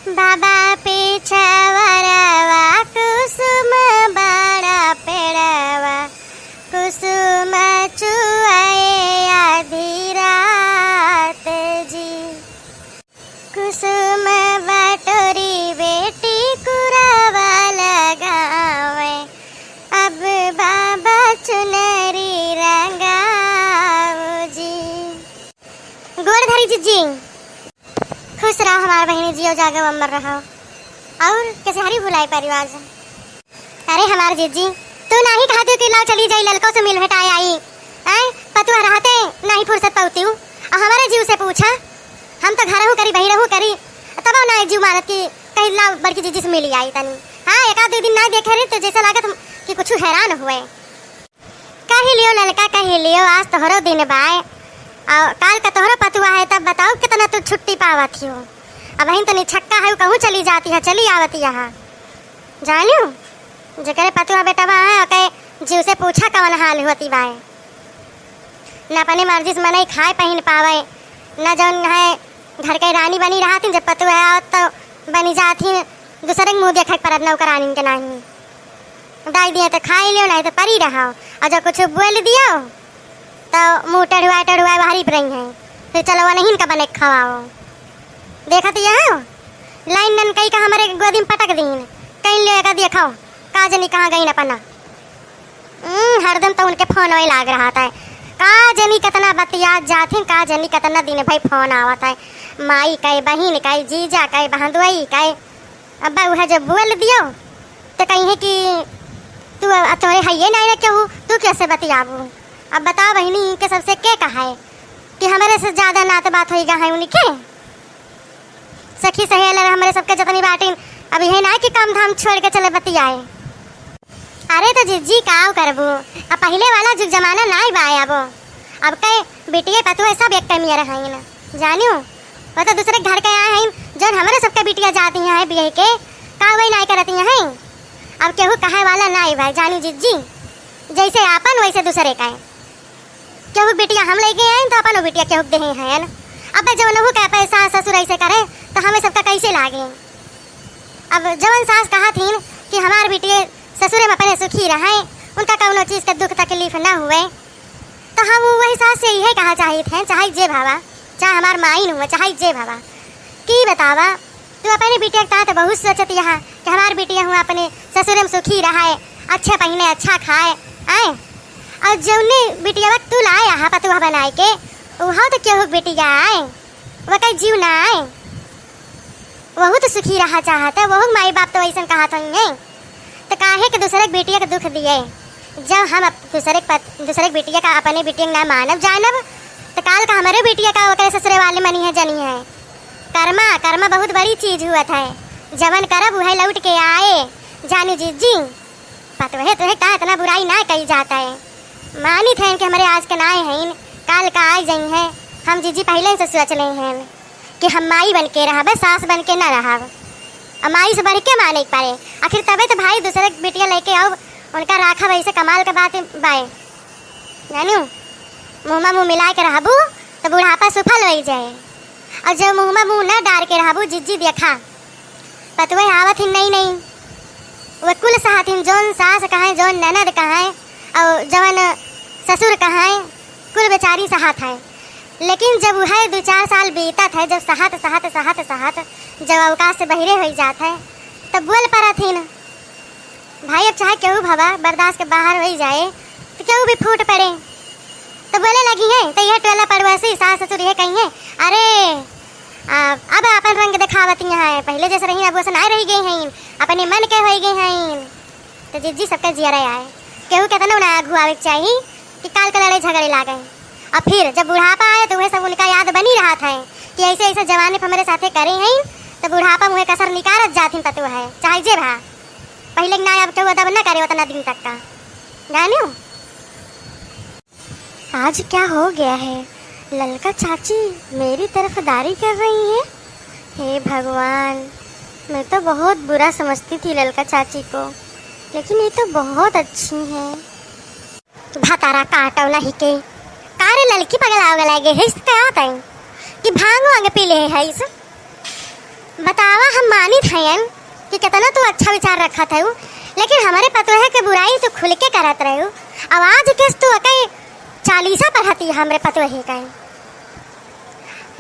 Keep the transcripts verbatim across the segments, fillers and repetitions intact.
बाबा पिछवरवा कुसुम बड़ा पेड़वा, कुसुम चुए आधी रात जी। कुसुम बटोरी बेटी कुरवा लगावे, अब बाबा चुनरी रंगाओ जी। गोड़ धरी जिज्जी। खुश रहो हमार बहिनी, जियो जागो अमर रहो। और कैसे हरी भुलाई परिवार से? अरे हमार जिज्जी, तू नाही कहत हो कि लाओ चली जाई ललको से मिल भेटाए आई। आए, पतुआ रहते नाही फुर्सत पउती हूँ। और हमारे जीव से पूछा, हम तो घरहू करी, बहिरहू करी, तब ना जीव मानत कि कहीं लाओ बड़की जिज्जी से मिली आई तनी। हाँ, एक आध दो दिन ना देखे रही तो जैसे लागत हम कि कुछ हैरान हुए। कही लियो ललका, कही लियो, आज तोहरो दिन बाय। और काल का तोहरो पतुआ है, तब बताओ कितना तू छुट्टी पावत हो। अबहिन तो निछक्का है, कहूँ चली जाती है, चली आवती है। जानियो, जेकरे पतुआ बेटवा है, ओके जीव से पूछा कवन हाल होती बाय। न अपने मर्जी से मनई खाए पहिन पावे, न जौन है घर के रानी बनी रहत ही, जब पतुआ आवत तो बनी जात ही, दूसरे के मुँह देखे के परत नौकरानी के नाही। डाई दिए तो खाई लियो, नहीं तो परी रहो। और जब कुछ बोल दियो तो मुँह टढ़ुआए टढ़ुआए बाहरी पर रही हैं। फिर चलो वो नहीं इनका बने के खवाओ। देखत यहाँ लाइन नन कई का हमारे गोदी में पटक दीन। कहीं ले का देखो, का जनी कहाँ गई न पना। हम्म, हरदम तो उनके फोन वही लाग रहा था। का जनी कितना बतिया जात हैं, का जनी कितना दिन भाई फोन आवत है। माई कहे, बहिन कहे, जीजा कहे, बहंदुआई कहे। अब उहे जब बोल दियो तो कही है कि तू अब तोरे हइये नहीं ना केहू, तू कैसे बतियाबू? अब बताओ बहिनी के सबसे के कहा है कि हमारे से ज्यादा नात बात होई गा है उनके? सखी सहेलर हमरे सबके जतनी बाटिन, अब यही ना कि काम धाम छोड़ के चले बतियाए। अरे तो जिज्जी काव करबू, अब पहिले वाला जुग जमाना नाई बा अब। अब के बिटिये पतुए सब एक कमिया रहाइन, जानियो। वो तो दूसरे घर के आए हैं, जौन हमरे सबके बिटिया जाती हैं बियाह के, का वही नाई करती हैं। अब केहू कहे वाला नाई भाई, जानी जिज्जी, जैसे आपन वैसे दूसरे का है। केहू के बिटिया हम लेके आइन तो अपन बिटिया केहू के देहे हैं। अब जब नहु के पैसा ससुर ऐसे करे तो हमें सबका कैसे लागे? अब जवन सास कहा थीन कि हमार बिटिया ससुरे में अपने सुखी रहे, उनका कौनो चीज का दुख तकलीफ ना हुए, तो हम वही सास से यही कहा चाहित हैं, चाहे जे भावा, चाहे हमार माइन हुए, चाहे जे भावा, कि बतावा, तू अपने बिटिया के तात बहुत सोचत यहाँ कि हमार बिटिया हुआ अपने ससुर में सुखी रहे, अच्छा पहिने, अच्छा खाए, आए। और जौने बिटिया तू लाए यहाँ पतुआ बनाए के, वह तो केहू के बिटिया आए, वह कहीं जीव ना आए, वहू तो सुखी रहा चाहत है, वहू के माई बाप तो वैसन कहत होइए। तो काहे के दूसरे के बिटिया के दुख दिए? जब हम अप-, दूसरे के पत-, दूसरे के बिटिया का अपने बिटिया के ना मानब जानब, तो काल का हमारे बिटिया का ओकरे ससुरे वाले मनी है, जनी है। कर्मा, कर्मा बहुत बड़ी चीज हुआ था, जवन करब उहे लौट के आए। जानी जिज्जी, पतोहे तोहे का इतना बुराई ना कही जाता है। मानित है कि हमारे आज के नाए हैं, काल का आए जाई हैं। हम जिज्जी पहले से सोच ले हैं कि हम माई बन के रहब, सास बन के ना रहब। अब माई से बढ़ के माने के पड़े। आखिर तबे तो भाई दूसरे के बिटिया लेके आओ, उनका राखा वैसे कमाल के बात बाए। जानू, मुँह में मुँह मिला के रहबू तो बुढ़ापा सुफल हो जाए, और जब मुँह में मुँह ना डार के रहबू, जिज्जी देखा, पतुए आवत ही नहीं नहीं, वो कुल सहत ही, जौन सास कहें, जौन ननद कहें, और जवन ससुर कहें, कुल बेचारी सहत है। लेकिन जब वह दो चार साल बीतत है, जब सहत, सहत, सहत, सहत, जब अवकाश से बहिरे हो जात है, तब बोल परत ही न। भाई, अब चाहे केहू भवा बर्दाश्त के बाहर हो ही जाए, तो केहू भी फूट पड़े, तो बोले लगी है, तो यह टोला पड़ोसी, सास ससुर यह कही है, "अरे, आ, अब अपन रंग दिखावत यहाँ है, पहले जैसे रही, अब वैसे ना रह गई हैं, अपने मन के हो गई हैं।" तो जिज्जी सबका जियरा आए, केहू के तना ना घुआवे के चाही कि काल के लड़ाई झगड़े लागे। और फिर जब बुढ़ापा आए, तो वह सब उनका याद बनी रहत है कि ऐसे, ऐसे जवानी पे हमारे साथे करे हैं, तो बुढ़ापा में वह कसर निकारत जात ही पतुआ है, चाहे जे भा। पहले के ना, अब केहू अदब ना करे उतना दिन तक का, जानियो। आज क्या हो गया है? ललका चाची मेरी तरफदारी कर रही है। हे भगवान, मैं तो बहुत बुरा समझती थी ललका चाची को, लेकिन ये तो बहुत अच्छी हैं। भतारा काटो नहीं के। का रे ललकी, पगला उगला गे है, इसका होता है कि भांग वांग पी ले है इस? बतावा, हम मानित हयन कि केतना तू अच्छा विचार रखत हयू, लेकिन हमरे पतोहे के बुराई तू खुल के करत रहू। अब आज केस तू ओके चालीसा पढ़ती हमरे पतोहे के।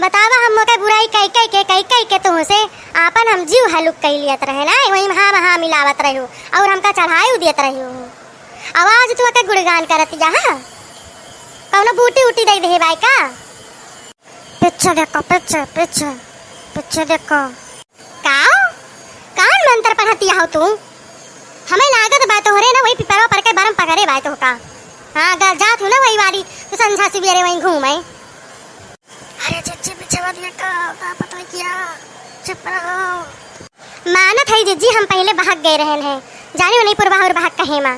बतावा, हम ओके बुराई कई कई के, कई कई के तुहसे आपन हम जीव हलुक कई लियत रहे ना, वही हाँ हाँ मिलावत रहू और हमका चढ़ाई देत रहू। अब आज तू ओके गुणगान करतिया, हाँ? कौनो बूटी उटी दे दे बाई का? पीछे देखो, पीछे, पीछे, पीछे देखो। का? कौन मंत्र पढ़तिया हो तू? हमें लागत बा तोहरे ना वही पिपरवा पर के बरम पकड़े बा तोहका। हाँ, गा-, जात हूँ ना वही वाली, तू संझा सुबेरे वहीं घूमे। अरे जिज्जी, पीछे मत देखो, का पता क्या? चुप रहो। मानत है जिज्जी, हम पहले बहक गए रहन हैं, जाने नहीं पुरवा और बहक कहे माँ,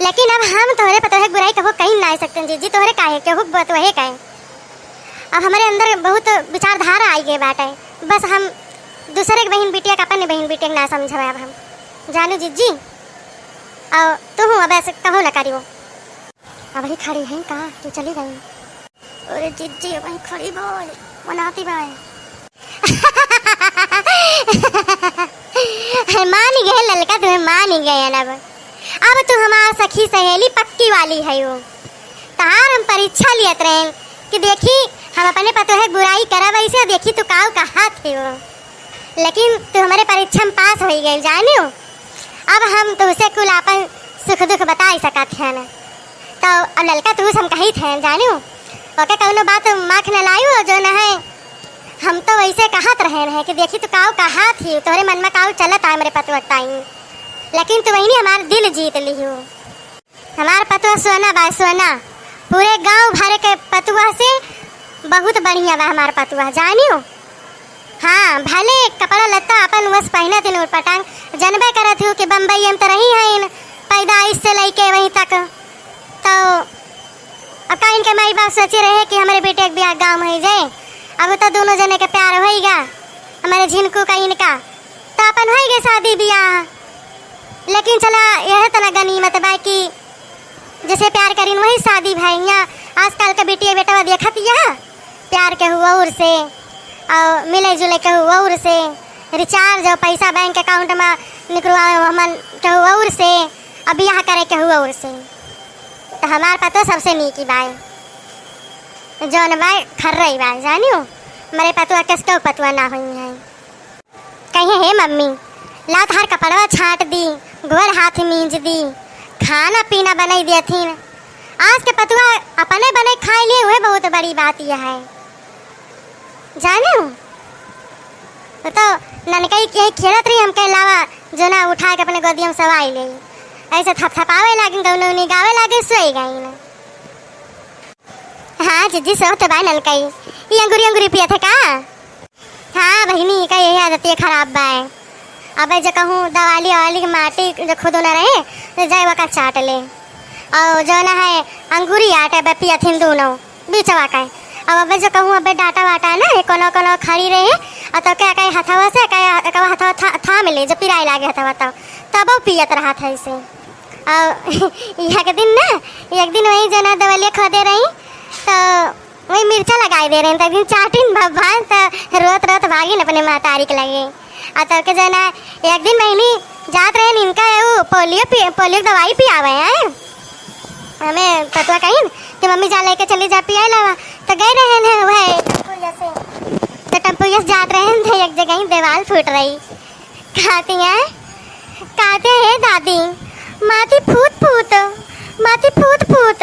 लेकिन अब हम तोहरे पतोहे बुराई कहो कहीं ना सकते जिज्जी, तोहरे काहे, केहू बतोहे काहे। अब हमरे अंदर बहुत विचारधारा आई गए बाटे। बस हम दूसरे के बहिन बिटिया का अपन बहिन बिटिया के ना समझबे अब हम। जानू जिज्जी, और तू हूँ अब ऐसे कहूँ ना करियो। अब ही खड़ी हैं का, तू चली गई? अरे जिज्जी, वहीं खड़ी बाय, मनाती बाय। मान गए ललका, तुम्हें मान गए अब। अब तू हमार सखी सहेली पक्की वाली है वो। तहार हम परीक्षा लियत रहेन कि देखी हम अपने पतोहे बुराई करब ऐसे, देखी तू काऊ कहात है वो। लेकिन तू हमरे परीक्षा में पास होई गई, जानियो। अब हम तुहसे कुल आपन सुख दुख बताई सकत हन। तो अब ललका तू हम कही थे, जानियो, ओके कौनो बात माख न लायू, जो न है, हम तो वैसे कहत रहे रहे कि देखी तू काऊ कहात ही, तोहरे मन में काऊ चलत आए हमरे पतोह ताई। लेकिन तू वही हमार दिल जीत लिहू। हमार पतुआ सोना बा, सोना। पूरे गांव भर के पतुआ से बहुत बढ़िया बा हमार पतुआ, जानियो। हाँ, भले कपड़ा लत्ता अपन वस पहिनत हिन उटपटांग, जनबे करत हूँ कि बम्बई में तो रही हैं पैदाइश से लइके वहीं तक। तो अब का इनके माई बाप सोचे रहे कि हमरे बेटे के बियाह गाँव में हो जाए। अब तो दोनों जने के प्यार होइगा, हमरे झिनकू का इनका, तो अपन होइगे शादी बियाह। लेकिन चला, यह तना गनीमत बा कि जैसे प्यार करीन वही शादी भई। यहाँ आजकल के बिटिया बेटवा देखत यहाँ प्यार केहू और से, और मिले जुले केहू और से, recharge और पैसा bank account में निकलवावे हमन केहू और से, और बियाह करे केहू और से। तो हमार पतोह सबसे नीकी बाय, जौन बाय खर्रई बाय, जानियो, हमरे पतोह किसके पतोह ना होई है। कहे, "हे मम्मी, ला तहार कपड़वा छाट दी, गोड़ हाथ मीज दी, खाना पीना बनाई देथिन।" आज के पतुआ अपने बने खाए लिए, वह बहुत बड़ी बात यह है, जाने हो? तो, तो ननकई के खेलत रही, हमके लावा जो ना उठा के अपने गोदिया में सवाई ले, ऐसे थपथपावे लागिन, गौनौनी गावे लागे, सोई गई ना। हाँ जिज्जी, सोते बाय ननकई, ये अंगूरी अंगूरी पियत है का? हाँ बहिनी, का यही आदत ये खराब बाय। अबे जो कहूँ दवाली अवाली के माटी जो खुदो न रहे, तो जाए वका चाट ले। और जो ना है अंगूरी आटे बे पियत हिन दोनों, बीचवा का। अब अबे जो कहूँ अबे डाटा वाटा ना, ये कोनो कोनो खड़ी रहे, और तो क्या कहे हथवा से, कहे, कहे हथवा था, थाम ले, जो पिराए लागे हथवा तो, तब वो पियत रहा था इसे। और एक दिन ना, एक दिन वही जो ना दवलिया खोदे रही, तो वही मिर्चा लगाई दे रहे हैं, तो एक दिन चाटिन भगवान तो रोत रोत भागिन अपने महतारी के लगे। आ तो के जो ना, एक दिन बहिनी जात रहे इनका वो पोलियो पी-, पोलियो की दवाई पियावे हैं। हमें पतुआ कहिन कि मम्मी जा लेके चली जा पियाए लावा। तो गए रहे हैं वह टम्पुरिया से, तो टम्पुरिया से जात रहे हैं, तो एक जगह ही दीवार फूट रही। कहती हैं, कहते हैं, "हे दादी, माथी फूट फूट, माथी फूट फूट।"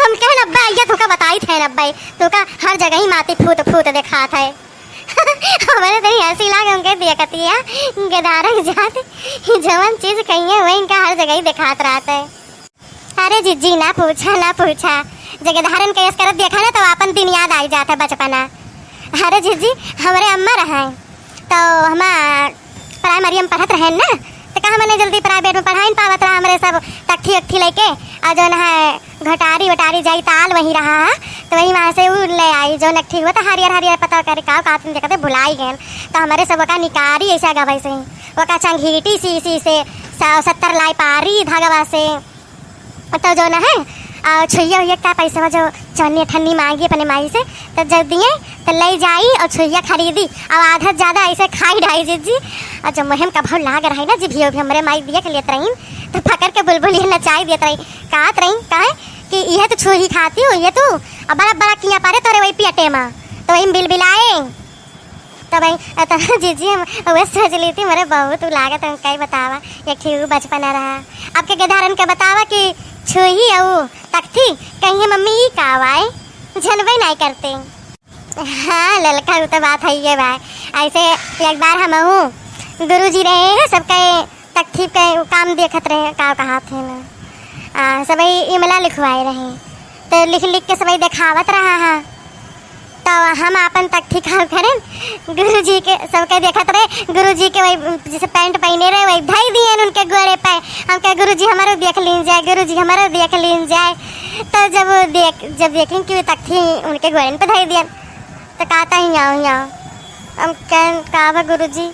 हम कहन, "अब्बा, ये तोका बताई थे ना अब्बा, तोका हर जगह ही माथी फूट फूट दिखात है।" हमारे तो हंसी लाग, हमके देखती है, गदारक जात, जवन चीज कही है, वही इनका हर जगह ही दिखात रहत है। अरे जिज्जी, ना पूछा, ना पूछा। जगधारन के यस करत देखा ना, तो आपन दिन याद आई जात है, बचपना। अरे जिज्जी, हमरे अम्मा रहे, तो हम प्राइमरी में पढ़त रहे ना, तो कहाँ मने जल्दी प्राइवेट में पढ़ाई न पावत रहा, हमरे सब तख्ती उख्ती लेके, और जो है घटारी वटारी जाई ताल वहीं रहा है, तो वहीं वहाँ से उ ले आई, जो नकठी हुआ तो हरियर हरियर पता करे का, का तुम देखते भुलाई गए, तो हमरे सब का निकारी ऐसा गवाई से, ओका चंगीटी सी, सी से स-, सत्तर लाई पारी धागवा से। तो जो न है, और छुइया उइया का पैसा जो चन्नी ठन्नी मांगी अपने माई से, तो जब दिए तो ले जाई और छुइया खरीदी और आधा ज्यादा ऐसे खाई डाई जिज्जी। और जब मुँह में कभौ लाग रही ना जिभियो भी हमरे माई देख लेत रही, तो पकड़ के बुलबुल ये नचाई देत रही, कहत रही, कहे कि यह तो छुई खाती हो, ये तू अब बड़ा बड़ा किया पारे तोरे वही पेटे मा, तो वही बिल बिलाए। तो भाई, अ, तो जीजी हम वह सोच ली थी, मरे बहुत उ लागत है, कई बतावा, एक ठे उ बचपना रहा। आपके गेधारन के बतावा कि छुही अउ तख्ती, कहिए मम्मी ई का आवाए, जनबे नहीं करते। हाँ ललका, उ तो बात है ये भाई। ऐसे एक बार हमहू गुरुजी रहे हैं, सबके तख्ती के काम देखत रहे, का कहा थे ना, आ, सबई इमला लिखवाए रहे, तो लिख लिख के सबई देखावत रहा है। तो हम आपन तख्ती का करें, गुरुजी के सबके देखत रहे, गुरुजी के वही जैसे पैंट पहने रहे, वही धई दिए उनके गोड़े पे। हम कहे, "गुरुजी, हमारो देख लीन जाए, गुरुजी, हमारो देख लीन जाए।" तो जब देख, जब देखें कि तख्ती उनके गोड़े पे धई दिए, तो कहता ही, "आओ, आओ।" हम कहें, "का बा गुरुजी?"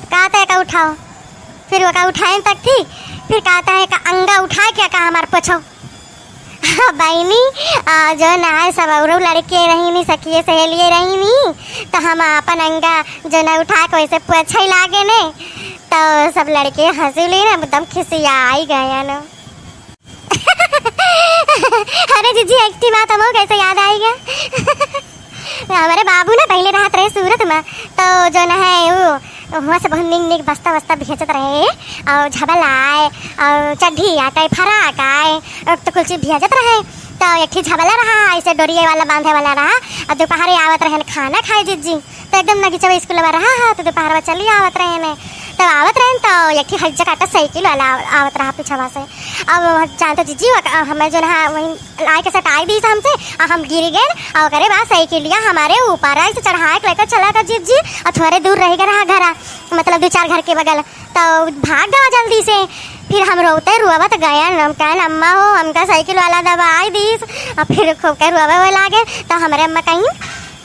कहता है, "का उठाओ।" फिर ओका उठाए तख्ती, फिर कहता है, "का अंगा उठा के का हमार पोछो।" हाँ बहिनी, आ, जो ना है सब औरो लड़के रही नी, सखिए सहेलिए रही नी, तो हम अपन अंगा जो ना उठा के वैसे पोछे लागे ने, तो सब लड़के हंसी ली ना, एकदम खिसियाई गए न। अरे जीजी, एक ठे बात हमको कैसे याद आई गा। हमारे बाबू ना पहले रहत रहे सूरत में, तो जो न है वो हुआ से बहुत निक निक बस्ता वस्ता भेजत रहे, और झबला आए, और चड्ढी आए, फराक आए, और तो कुल चीज भेजत रहे। तो एक ठे झबला रहा, ऐसे डोरिये वाला बांधे वाला रहा, और दोपहरे आवत रहे खाना खाए जीजी। तो एकदम नगीचवा स्कूलवा रहा है, तो दोपहरवा चली आवत रहे ने। तब आवत रहे तो एक ठे हज्जा काटा साइकिल वाला आव-, आवत रहा पीछवा से। अब वहाँ जानते जीजी, वक-, हमें जो ना वहीं लाए के सटाई दी हमसे, और हम गिर गए, और ओकरे बाद साइकिलिया हमारे ऊपर आई से चढ़ाए के लेकर चला गया जीजी, और थोड़े दूर रह गया रहा घरा, मतलब दो चार घर के बगल। तो भाग गवा जल्दी से। फिर हम रोते रोवत गए, हम कहन, "अम्मा हो, हमका साइकिल वाला दबाई दीस।" और फिर खूब के रोवे हुए लागे। तो हमरे अम्मा कहीं,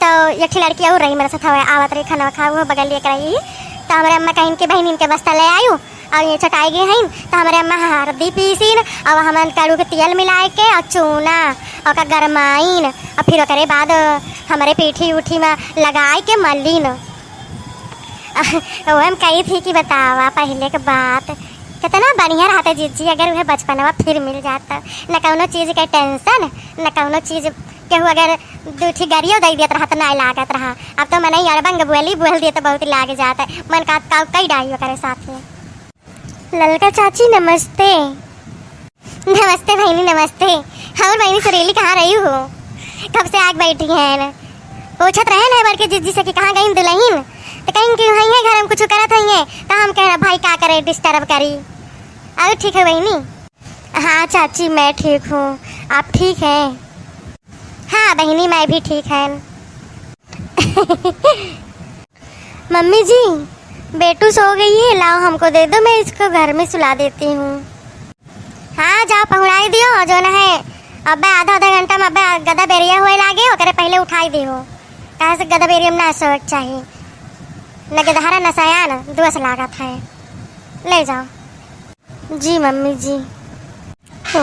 तो एक ठे लड़की और रही मेरे साथ, हवे आवत रही खाना खा, वो बगल लेकर रही। तो हमरे अम्मा कहीं कि बहिन इनके बस्ता ले आयु, और ये चटाई गए हैं। तो हमरे अम्मा हरदी पीसीन, और हमन कड़ू के तेल मिलाए के, और चूना, और का गरमाइन, और फिर ओकरे बाद हमरे पीठी उठी में लगाए के मलीन। वो हम कही थी कि बतावा पहले के बात, कितना बढ़िया रहता जीजी, अगर वह बचपनवा फिर मिल जाता। न कौनो चीज के टेंशन, न कौनो चीज केहू अगर दू ठी गरियो दे देत रहा तो नाय लागत रहा। अब तो मनई अड़बंग बोली बोल दिए तो बहुत लाग जाता। मन का, का कई डाई ओकरे साथे। ललका चाची नमस्ते। नमस्ते बहिनी, नमस्ते। और बहिनी सुरीली कहाँ रही हो? कब से आग बैठी है न? पूछत रहे न बड़के जीजी से कि कहाँ गई दुल्हन, तो कहीं कि वहीं है घर में कुछ करत हुई है। तो हम कह रहे भाई का करे, डिस्टर्ब करी। अब ठीक है बहिनी? हाँ चाची, मैं ठीक हूँ, आप ठीक हैं? हाँ बहिनी, मैं भी ठीक है। मम्मी जी, बेटू सो गई है, लाओ हमको दे दो, मैं इसको घर में सुला देती हूँ। हाँ, जाओ पहुँड़ाई दियो, और जो न है, अबे आधा आधा घंटा में अबे गदा बेरिया होए लागे, ओकरे पहले उठाई दियो, काहे से गदा बेरिया में ना सोए के चाही, न गदहरा न सयान, दुअस लागत है, ले जाओ। जी मम्मी जी। ओ,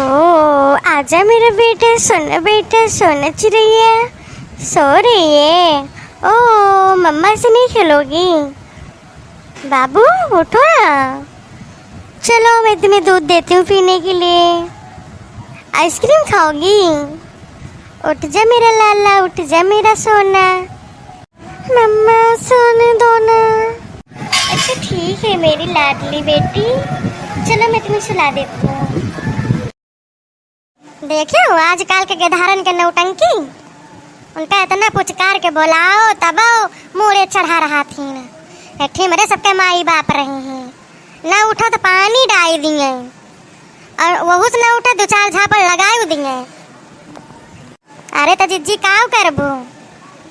आजा मेरा बेटा, सोना बेटा, सोना चिड़ैया, सो रही है। ओ, मम्मा से नहीं खेलोगी? बाबू, उठो ना। चलो, मैं तुम्हें दूध देती हूँ पीने के लिए। आइसक्रीम खाओगी? उठ जा मेरा लाला, उठ जा मेरा सोना। मम्मा, सोने दो ना। अच्छा ठीक है मेरी लाडली बेटी, चलो मैं तुम्हें सुला देती हूँ। देखे हो आजकल के गेधारन के नौटंकी, उनका इतना पुचकार के बोलाओ तब मूड़े चढ़ा रहा थीन। एठी मरे सबके माई बाप रही हैं, ना उठो तो पानी डाई दिए, और वहू से ना उठे दो चार झापड़ लगाई दिए। अरे त जिज्जी काव करबू?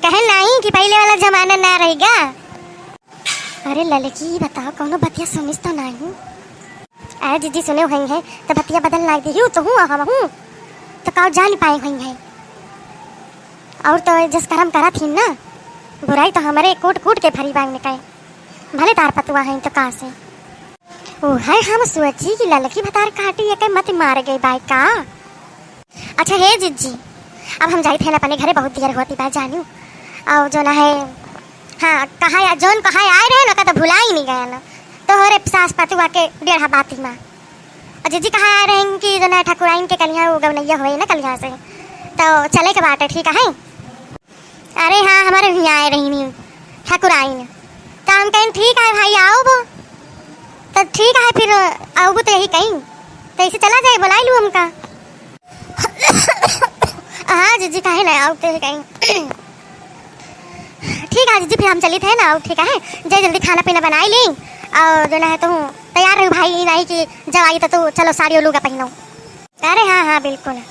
कहे नाहीं कि पहिले वाला जमाना ना रहिगा। अरे ललकी बताओ, कौनो बतिया सुनिस तो नाहीं? अरे जिज्जी सुने हुई है त बतिया बदल नाहीं दिही, तू हूँ हम हूँ त काव जान पाए हुई है। और तो जस करम करा थी ना, बुराई तो हमरे कूट कूट के भरी बाई में कहे, भले तार पतुआ है तो का से। ओ है हम सोची कि ललकी भतार काटी ये के मत मार गई बाई का। अच्छा हे जिज्जी, अब हम जाइत है ना अपने घरे, बहुत देर होती बा जानू। और जो ना है, हाँ, कहा या, जोन कहा आए रहे ना, का तो भुलाई नहीं गया ना। तोहरे सास पतुआ के डेढ़ा बाती मा। और जिज्जी कहा आए रहे कि जो ना ठकुराइन के कलिया वो गवनैया होए ना कलिया से, तो चले के बाटे, ठीक है? अरे हाँ, हमारे भी आए रही नहीं ठकुराइन। तो हम कहें ठीक है भाई, आओ वो। तो ठीक है फिर, आओ वो तो यही कहीं, तो इसे चला जाए, बुलाई लू हमका। हाँ जिज्जी, काहे ना आओ, तो यही कहीं। ठीक है जिज्जी, फिर हम चलित है ना, आओ ठीक है, जय जल्दी खाना पीना बनाई ली। और जो ना है तो तैयार रहू भाई, नहीं कि जब आई तो तू चलो साड़ी और लुगा पहनो। अरे हाँ हाँ बिल्कुल।